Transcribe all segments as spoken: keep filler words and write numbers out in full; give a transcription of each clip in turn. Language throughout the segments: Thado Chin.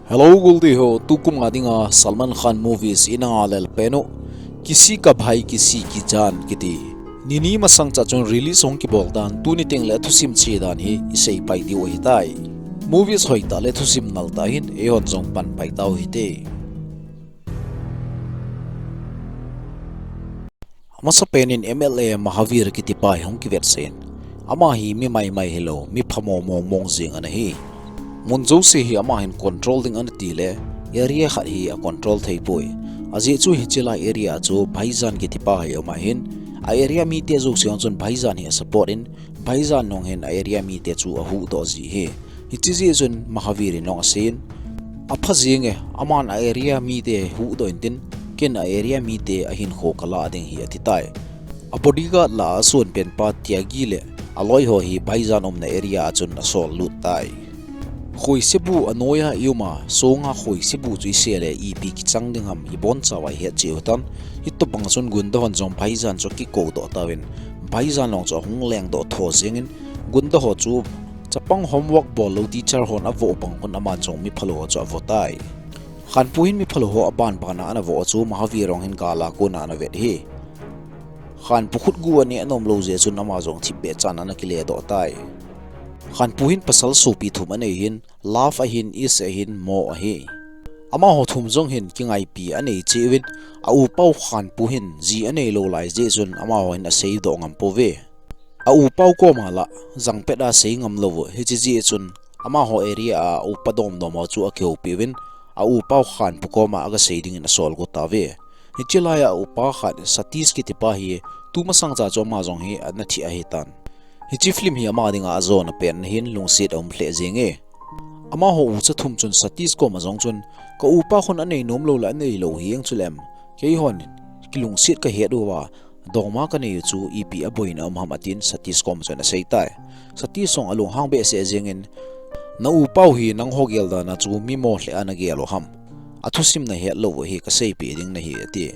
Hello, Goldie ho, tukum a dinga Salman Khan movies ina ngai lel pen u, Kisi Ka Bhai Kisi Ki Jaan kiti. Nini masang cha chun release hung kibol tan, tuni teng le thusim che dan hi isei pai diu ahitai. Movies hoitah le thusim naltah hin eihon jong pan pai tau hite. Amasapen in M L A Mahavir kitipa hi hung kivetsah in, ama hi mi maimai hilou, mi phamo mongmong jeng ana hi. Mun jouse hi ama hin control ding ana ti le, area khat hi a control thei poi. Ajeh chu hiche lai area chu Bhaijan kitipa hi ama hin, a area mite jouse hon chun Bhaijan hi a support in, Bhaijan nung hin a area mite chu ahuhdoh ji hi. Hiche jeh chun Mahavir in nung asei in, apha jeng e, aman a area mite huhdoh intin, ken a area mite ahinkho kala ding ahi ati tai. A bodyguard lah a asun pen pa Tyagi le aloi ho hi Bhaijan umna area a chun asol lut tai. Khoise bu anoiya ium a, songa khoise bu chu isel le ipi kichang ding ham ibonchauva ihet cheh u hitan. Hitobang chun gunda hon jong Bhaijan chu akikou doh tauvin, Bhaijan long chu ahung lengdoh tho jeng in, gunda ho chu chapang homework bol lou teacher hon avoh bang un aman jong miphalou ho chu avoh tai. Khanpu hin miphalou ho aban ban a ana voh chu Mahavir jong hin gal a kona ana vet hi. Khanpu khutgu aneh anom lou jeh chun ama jong thipbeh chan ana kile doh tai. Khanpu hin pasal sopi thum anei hin, Love ahin, Ish ahin, Moh ahi. Amaho thum jong hin kingaipi anei cheh uvin, a upa u Khanpu hin ji anei lou lai jeh chun amaho hin asei doh ngam pouve. A upa u koma lah jangpet a sei ngam lou u, hiche jeh chun amaho area a upa domdom ho chu akihoupi uvin, a upa u Khanpu koma aga sei dingin asol got tauve. Hiche lai a upa khat Satish kitipa hi tumasang cha chu ama jong hi ana thi ahitan. Hiche film hi ama dinga ajona pen ahin, lungset aum lheh jenge. Amaho ucha thum chun Satish koma jong chun, ka upa khun anei nom lou le anei lou hi eng chulem, keihon kilungset kahet uva, dongma kanei u chu ipi aboina um ham atin Satish koma chun asei tai. Satish jong alunghang behseh jengin, na upa u hi nangho gel dan a chu mi mo lheh a nagel u ham? Athusim nahet lou u hi kaseipeh ding nahi ati.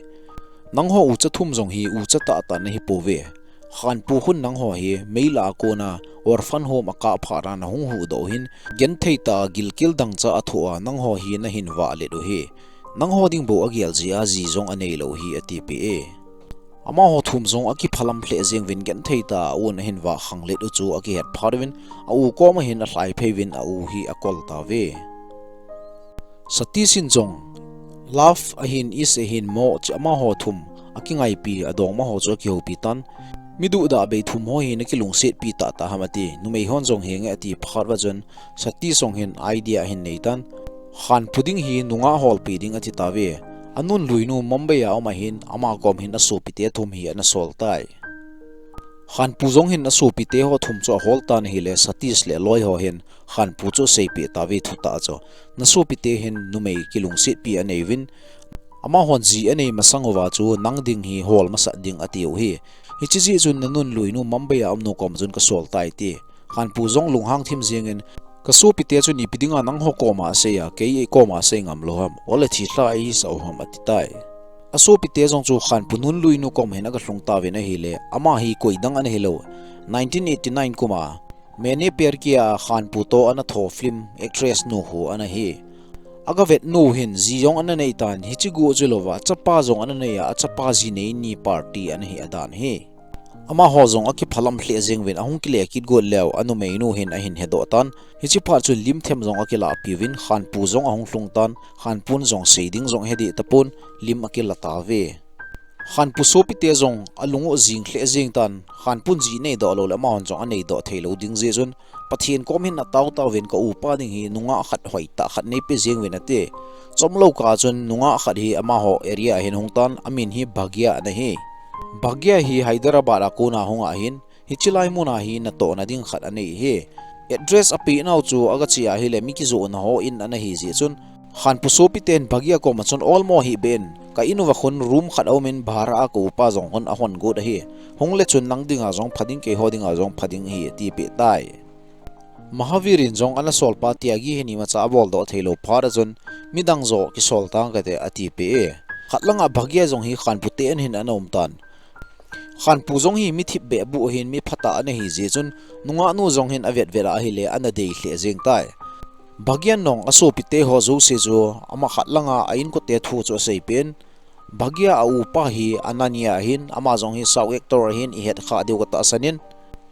Nangho ucha thum jong hi ucha tahtah nahi pouve. Khanpu khun nangho hi meilah a kona orphan home akah phat a nahung huhdoh u hin, genthei tah a gilkel dangchah athoh a nangho hi nahin vahlet u hi. Nangho ding bou agel jeh a ji jong anei lou hi atipeh e. Amaho thum jong akiphalam lheh jeng uvin genthei tah a un ahin vah khanglet u chu akihet phat uvin, a u koma hin alhai phei uvin a u hi akol tauve. Satish in jong Love ahin, Ish ahin, Moh chu amaho thum akingaipi, adongma ho chu akihoupi tan. Mi duhdah bei thum ho hi nakilungsetpi tahtah ham ati, numei hon jong henge ati phat uva chun Satish jong hin idea ahin nei tan. Khanpu ding hi nungah holpi ding ati tauve. Anunluinu Mumbai a um ahin, ama kom hin asopite thum hi ana sol tai. Khanpu jong hin asopite ho thum chu ahol tan ahile, Satish le aloi ho hin Khanpu chu aseipeh tauve thutah chu. Nasopite hin numei kilungsetpi anei uvin, amahon ji anei masang uva chu nang ding hi hol masat ding atiu hi. Hiche jeh chun nanunluinu Mumbai a umnu kom chun kasol tai ati. Khanpu jong lunghang thim jengin, kasopite chun ipi dinga nangho koma asei a, kei koma asei ngam lou ham, ole thilha eisah u ham ati tai. Asopite jong chu Khanpu nunluinu kom hin aga lhung tauvin ahile, ama hi koidang ana hilou. Nineteen eighty nine kum a Maine Pyar Kiya a Khanpu toh ana tho film actress nu khu ana hi. Aga vet nu hin ji jong ana nei tan, hiche guh chu louva, achapa jong ana nei a, achapa ji nei ni party ana hi adan hi. Amaho jong akiphalam lheh jeng uvin ahung kile kit got leu, anumeinu hin ahin hedoh tan. Hiche phat chun lim them jong akilah pi uvin, Khanpu jong ahung lhung tan, Khanpun jong sei ding jong ahedih tapon, lim akila tauve. Khanpu sopite jong alung u ajing lheh jeng tan, Khanpun ji anei doh lou le amahon jong anei doh thei lou ding jeh chun, Pathen kom hin atao tao uvin ka upa ding hi nungah khat hoitah khat neipe jeng uvin ati. Chomlou kah chun nungah khat hi amaho area a hin hung tan, amin hi Bhagya ana hi. Bhagya hi Hyderabad a kona hung ahin, hiche lai mun a hi natohna ding khat anei hi. Address apeh nau chu aga che ahile mi kijohna ho in ana hi jeh chun, Khanpu sopiten Bhagya koma chun, olmo hih beh in, ka in uva khun room khat aumin bhara a ka upa jong khun ahon got ahi. Hung le chun nang dinga jong pha ding, keiho dinga jong pha ding ahi, atipeh tai. Mahavir in jong ana solpa Tyagi hi imacha abol doh theilou phat a chun, midang joh kisol tang kate, atipeh e. Khat langa Bhagya jong hi Khanpu te an hin ana um tan. Khanpu jong hi mi thipbeh buh ahin, mi phatah ana hi jeh chun, nungahnu jong hin avet vet a ahile ana dei lheh jeng tai. Bhagyan jong asopite ho jouse chu ama khat langa a inkote thu chu asei pen. Bhagya a upa hi Ananya ahin, ama jong hi South actor ahin ihet kha diu katahsan in.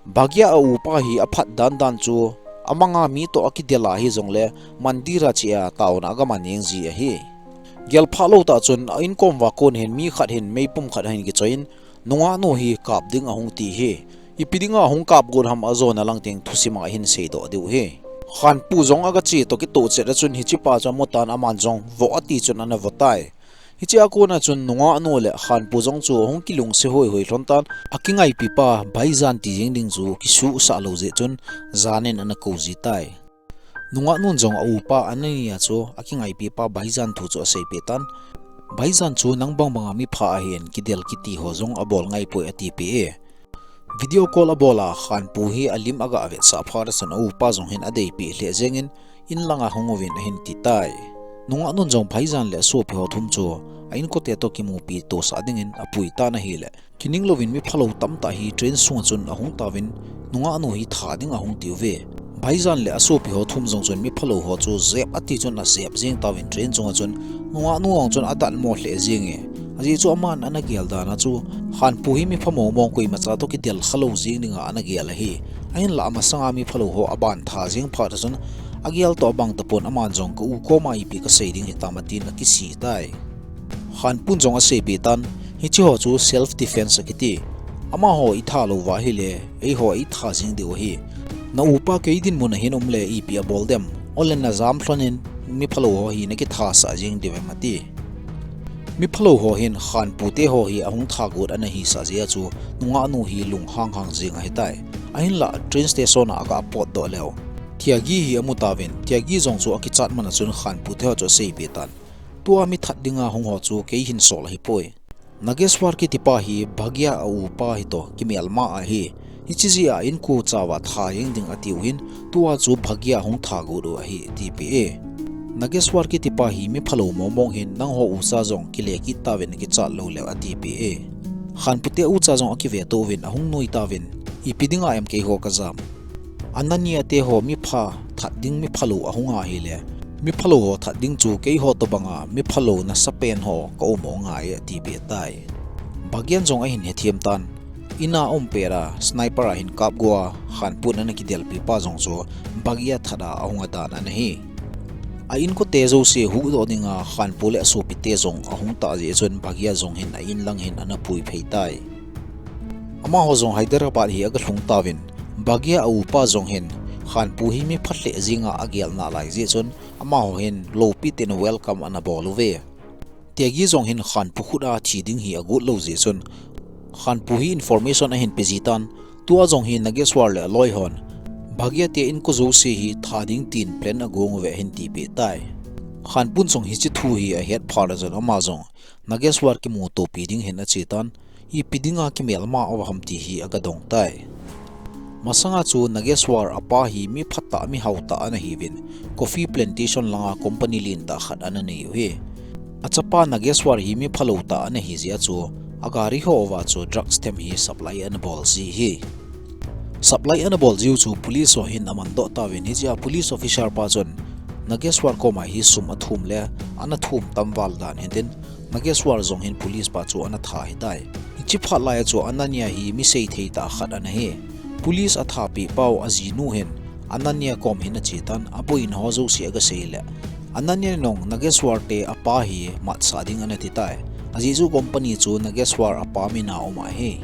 Bhagya a upa hi aphat dandan chu amanga mi toh akidel a hijongle mandir a chea taona agaman jeng ji ahi. Gelphah lou tah chun a inkom uva kon hin mi khat hin meipum khat ahin kichoi in, nungah nu hi kap ding ahung ti hi. Ipi dinga hung kap got ham ajona lang teng thusim a ahin seidoh diu hi. Khanpu jong agache toh kitoh chet a chun hichepa chu amutan aman jong vo ati chun ana vo tai. Hichea kona chun nungah nu le Khanpu jong chu ahung kilungse hoihoi lhon tan, akingaipipa Bhaijan ti jeng ding chu kisuhsah lou jeh chun Jan in ana kou ji tai. Nungah nun jong a upa Ananya chu akingaipipa Bhaijan thu chu aseipeh tan. Bhaijan chu nang bangbanga mipha ahin, kidel kiti ho jong abol ngaipoi atipeh e. Video call abol a Khanpu hi alim agavetsah phat a chun a upa jong hin adeipeh lheh jeng in, in langa hung uvin ahin ti tai. Nungah nun jong Bhaijan le asopi ho thum chu a inkote toh kimupi tosah dingin apui tan ahile, kining louvin miphalou tamtah hi train sunga chun ahung tauvin, nungah nu hi tha ding ahung tiuve. Bhaijan le asopi ho thum jong chun miphalou ho chu jep ati chun ajep jeng tauvin train chunga chun, nungah nu jong chun adatmo lheh jenge. Ajeh chu aman ana gel dan a chu, Khanpu hi mipha momong, koimacha toh kidel khalou jeng dinga ana gel ahi. Ahinlah amasanga miphalou ho aban tha jeng phat a chun, agel toh abang tapon, aman jong ka u koma ipi kasei ding hitam atin akisih tai. Khanpun jong aseipeh tan, hiche ho chu self defense akiti. Amaho itha louva ahile, eiho itha jeng diu ahi. Na upa kei dinmun a hin um le ipi abol dem? Ole najam lhon in miphalou ho hi nakithasah jeng diu em ati. Miphalou ho hin Khanpu te ho hi ahung tha got ana hisah jeh a chu nungah nu hi lunghang hang jeng ahitai. Ahinlah train station a aga potdoh leu, Tyagi hi amu tauvin, Tyagi jong chu akichat man a chun Khanpu te ho chu aseipeh tan. Tua mi that dinga hung ho chu kei hin sol ahipoi. Nageshwar kitipa hi Bhagya a upa hitoh kimelma ahi. Hiche jeh a inko chauva tha jeng ding atiu hin, tua chu Bhagya hung tha got u ahi atipeh e. Nageshwar kitipa hi miphalou momong hin, nangho ucha jong kile kit tauvin kichat lou leu atipeh e. Khanpu te ucha jong akive touvin ahung nui tauvin, ipi dinga em keiho kajam? Ananya te ho mipha that ding miphalou ahung ahile, miphalou ho that ding chu keiho tobanga miphalou nasapen ho ka um u ngai atipeh tai. Bhagyan jong ahin hethem tan, in a um pet a sniper a hin kap go a Khanpun ana kidelpi pa jong chu Bhagya that a ahung adan ana hi. A inkote jouse huhdoh dinga Khanpu le asopite jong ahung tah jeh chun Bhagya jong hin a in lang hin ana pui phei tai. Amaho jong Hyderabad hi aga lhung tauvin, Bhagya a upa jong hin Khanpu hi mipha lheh jenga agel nalai jeh chun, amaho hin loupi tah in welcome ana bol uve. Tyagi jong hin Khanpu khut a thi ding hi agot lou jeh chun, Khanpu hi information ahin pe ji tan, tua jong hi Nageshwar le aloi hon Bhagya te inko jouse hi tha ding tin plan agong uve ahin tipeh tai. Khanpun jong hiche thu hi ahet phat a chun ama jong Nageshwar kimutopi ding hin ache tan, ipi dinga kimelma uva ham ti hi aga dong tai. Masanga chu Nageshwar apa hi mi phatah mi haotah ana hiuvin, coffee plantation langa company lentah khat ana nei u hi. Achapa Nageshwar hi miphalou tah ana hi jeh a chu, agari ho uva chu drugs them hi supply ana bol ji hi. Supply ana bol jiu chu police ho hin amandoh tauvin, hijeh a police officer pa chun Nageshwar koma hi sum athum le ana thum tam val dan hitin, Nageshwar jong hin police pa chu ana tha ahitai. Hiche phat lai a chu Ananya hi mi seithei tah khat ana hi. Police athapeh pau ajinu hin Ananya kom hin ache tan, aboina ho jouse aga sei le, Ananya in jong Nageshwar te apa hi matsah ding ana ti tai. Ajeh chu company chu Nageshwar apa min a um ahi.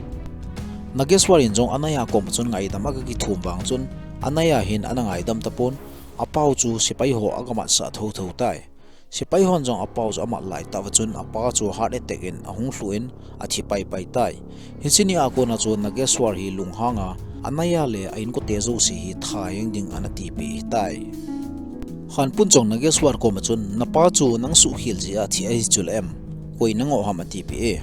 Nageshwar in jong Ananya kom chun ngaidam aga kithum vang chun, Ananya hin ana ngaidam tapon, apau chu sepai ho aga matsah thotho tai. Sepai hon jong apau chu amat lai tah uva chun apa chu heart attack in ahung lhu in athi paipai tai. Hiche ni a kona chu Nageshwar hi lunghang a, Ananya le a inkote jouse hi tha jeng ding ana tipeh tai. Khanpun jong Nageshwar koma chun, napa chu nang suhkhel jeh a thi ahi chule em? Koi nangoh ham atipeh e.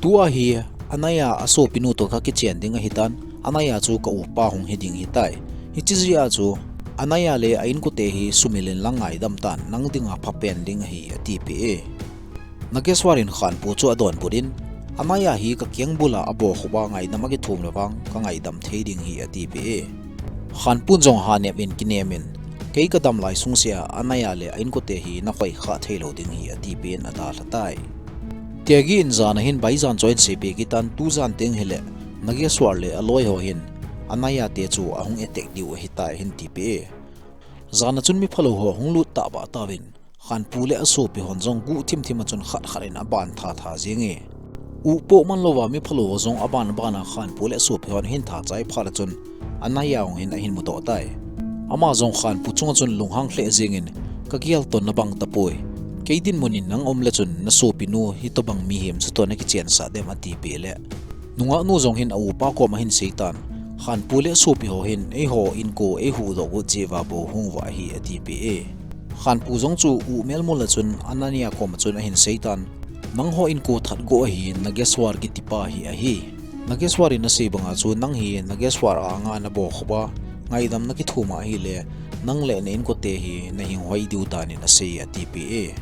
Tua hi Ananya asopinu toh kakichen ding ahitan, Ananya chu ka upa hung hi ding ahitai. Hiche jeh a chu Ananya le a inkote hi sumil in lang ngaidam tan, nang dinga phapen ding ahi atipeh e. Nageshwar in Khanpu chu adonbut in, Ananya hi kakengbul a abohkhup a ngaidam akithum le vang kangaidam thei ding ahi atipeh e. Khanpun jong hanep in kinem in, Kei kadam lai sung sea Anaya le a inkote hi nakhoi kha thei lou ding ahi, atipeh in adalha tai. Taegi in jan a hin Baijan chu ahin seipeh kit tan, tujan teng hile Nageshwar le aloi ho hin Anaya te chu ahung attack diu ahitai ahin tipeh e. Jan a chun miphalou ho hung lut tahbeh tauvin, Khanpu le asopi hon jong guh thimthim a chun khat khat in aban tha tha jing e. Upoh man louva miphalou ho jong aban aban a Khanpu le asopi hon ahin tha chai phat a chun Anaya jong hin ahin mudoh tai. Ama jong Khanpu chunga chun lunghang lheh jingin, "Kagel toh nabang tapoi. Kei dinmun in nang um le chun nasopinu hitobang mihem chu toh nakichensah dem?" atipeh le, nungah nu jong hin aupa koma ahin seitan, "Khanpu le asopi ho hin eiho inko eihuhdoh got jeh uva bou hung uva ahi," atipeh e. Khanpu jong chu u melmul a chun Anaya koma chun ahin seitan, "Nangho inko that got ahi, Nageshwar kitipa hi ahi. Nageshwar in asei banga chu nang hi Nageshwar anga nabohkhup a, ngaidam nakithum a ahile, nang le na inkote hi nahinghoi diu danin asei," atipeh e.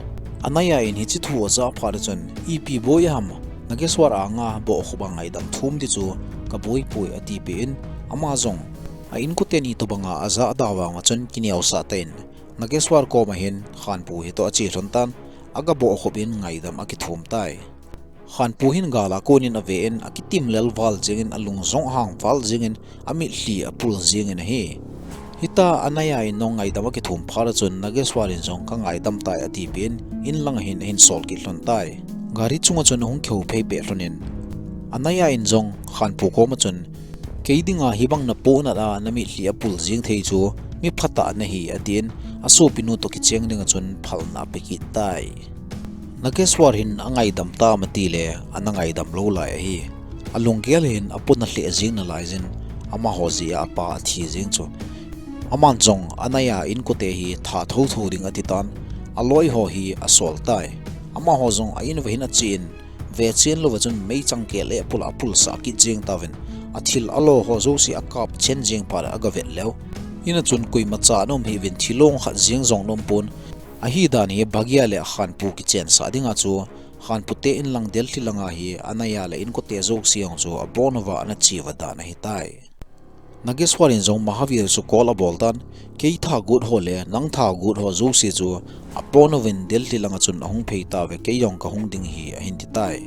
Anaya in hiche thu ajah phat a chun, "Ipi boi ham, Nageshwar anga bohkhup a ngaidam thum ding chu kaboipoi," atipeh in, ama jong a inkote ni tobanga ajah da vang a chun kineosah tah in, Nageshwar koma hin Khanpu hitoh ache lhon tan, aga bohkhup in ngaidam akithum tai. Khanpu hin gal a konin ave in akitim lel val jingin alung jong ahang val jingin amitlhi apul jingin ahi. Hita Anaya in jong ngaidam akithum phat a chun Nageshwar in jong kangaidam tai atipeh in, in lang a hin ahin sol kit lhon tai. Gari chunga chun ahung kihou phei peh lhon in Anaya in jong Khanpu koma chun, "Kei dinga hibang napohnat a namitlhi apul jing thei chu miphatah nahi," atin, asopinu toh kicheng dinga chun phalna ape kit tai. Nageshwar hin angaidam tam atile, ana ngaidam lou lai ahi. Alunggel hin apona lheh jing nalaiyin, amaho jeh a apa athi jing chu. Aman jong Anaya inkote hi that thotho ding atitan, aloi ho hi asol tai. Amaho jong a in uva hin achen, vechen louva chun meichang keh le pul a apulsah kit jing tauvin, athil alo ho jouse akap chen jing phat le agavet leu, in a chun koimacha ana um hih uvin, thilong khat jeng jong ana um pon. Ahidan hi Bhagia le Khanpu kichensah dinga chu Khanpu te in lang Delhi langa hi Anaya le inkote jouse jong chu abon uva ana che uva dan ahitai. Nageshwar in jong Mahavir chu call abol tan, "Kei thagot ho le nang thagot ho jouse chu apon uvin Delhi langa chun ahung phei tauve, kei jong kahung ding ahi," ahin titai.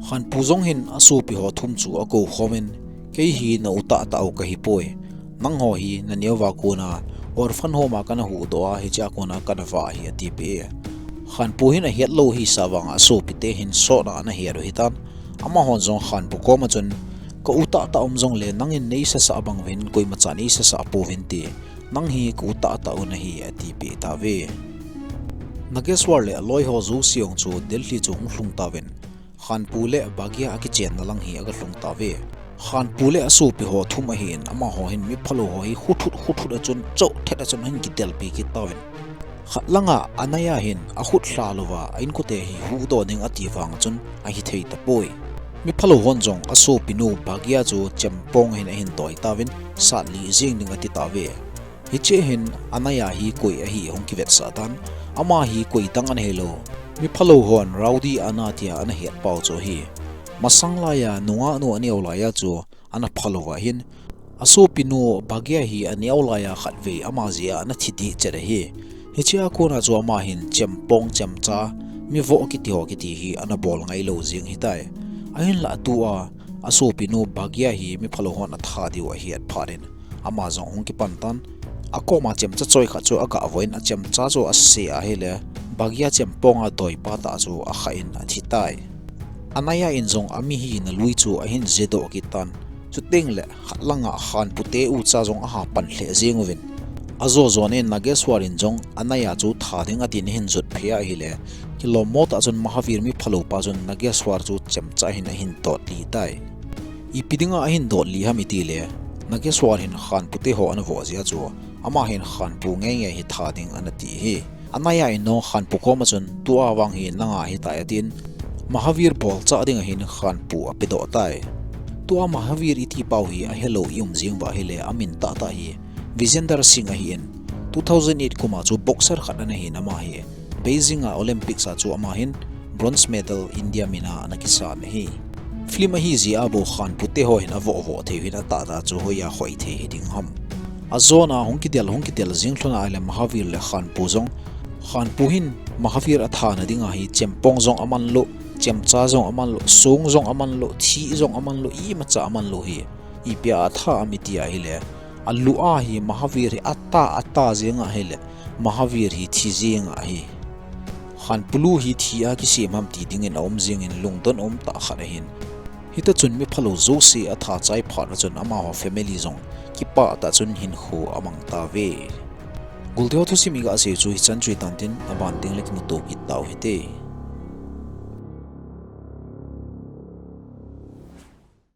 Khanpu jong hin asopi ho thum chu akou khomin, "Kei hi na u tahtah u kahipoi. Nangho hi naneo uva kona orphan home a kana huhdoh a, hichea kona kana vah ahi," atipeh e. Khanpu hin ahet lou hisah vanga asopite hin sotna ana het u ahitan, amahon jong Khanpu koma chun, "Ka u tahtah um jongle nangin neisasah bang uvin koimachan eisasah pouvin ti, nang hi ka u tahtah u nahi," atipeh tauve. Nageshwar le aloi ho jouse jong chu Delhi chu ahung lhung tauvin, Khanpu le Bhagia akichenna lang hi aga lhung tauve. Khanpu le asopi ho thum ahin, amaho hin miphalou ho hi khuthut khuthut a chun, chohthet a chun ahin kitelpi kit tauvin, khat langa Anaya hin akhut lha louva a inkote hi huhdoh ding ati vang chun ahithei tapoi. Miphalou hon jong asopinu Bhagia chu chempong hin ahin doi tauvin, satlih jeng ding ati tauve. Hiche hin Anaya hi koi ahi ahung kivetsah tan, ama hi koi dang ana hilou, miphalou hon Rowdy Anna tia ana het pau chu ahi. Masang laiya nungah nu aneo laiya chu ana phalouva hin, asopinu Bhagia hi aneo laiya khatvei ama jeh a ana thi dih chet ahi. Hichea kona chu ama hin chempong chemcha, mivoh kiti ho kiti hi ana bol ngailou jeng ahitai. Ahinlah tua asopinu Bhagia hi miphalou hon atha diu ahet phat in, ama jong ahung kipan tan, akoma chemcha choi khat chu agavoh in, achemcha chu ase ahile, Bhagia chempong a doipa tah chu akhah in athitai. Anaya in jong amihina lui chu ahin jedoh kit tan, chuteng le khat langa Khanpu te ucha jong aha pan lheh jeng uvin, ajo jon in Nageshwar in jong Anaya chu tha ding atin ahin jot phei ahile, kilommo tah chun Mahavir miphalou pa chun Nageshwar chu chemcha hin ahin dotlih tai. Ipi dinga ahin dotlih ham itile, Nageshwar hin Khanpu te ho ana voh jeh a chu, ama hin Khanpu ngei ngei hi tha ding ana ti ahi. Anaya in jong Khanpu koma chun, "Tua vang hi nanga ahitai," atin, Mahavir bolchah dinga hin Khanpu apedoh tai. Tua Mahavir iti pau hi ahelou i um jeng uva ahile, amin tahtah hi Vijender Singh ahin, two thousand eight kuma chu boxer khat ana hin, ama hi Beijing a Olympics a chu ama hin bronze medal India mina ana kisan ahi. Film ahi jeh a bou Khanpu te ho hin avoh voh thei u hin atahtah chu hoiya khoi thei hiding ham. Ajona hung kidel, hung kidel jing lhon ahile Mahavir le Khanpu jong. Khanpu hin Mahavir athana dinga hi chempong jong aman lou, chemcha jong aman lou, song jong aman lou, thi jong aman lou, imacha aman lou hi. Ipia atha am iti ahile, alu a hi Mahavir hi ata, ata jeng ahile, Mahavir hi thi jeng ahi. Khanpu lu hi thi a kisem ham ti dingin aum jingin lungdon um tah khat ahin. Hita chun mi phalou jouse atha chai phat a chun amaho family jong kipah tah chun hinkho amang tauve. Golte ho thusim iga sei chu hichan chu hitan tin, aban ding le kimuto kit tau hite.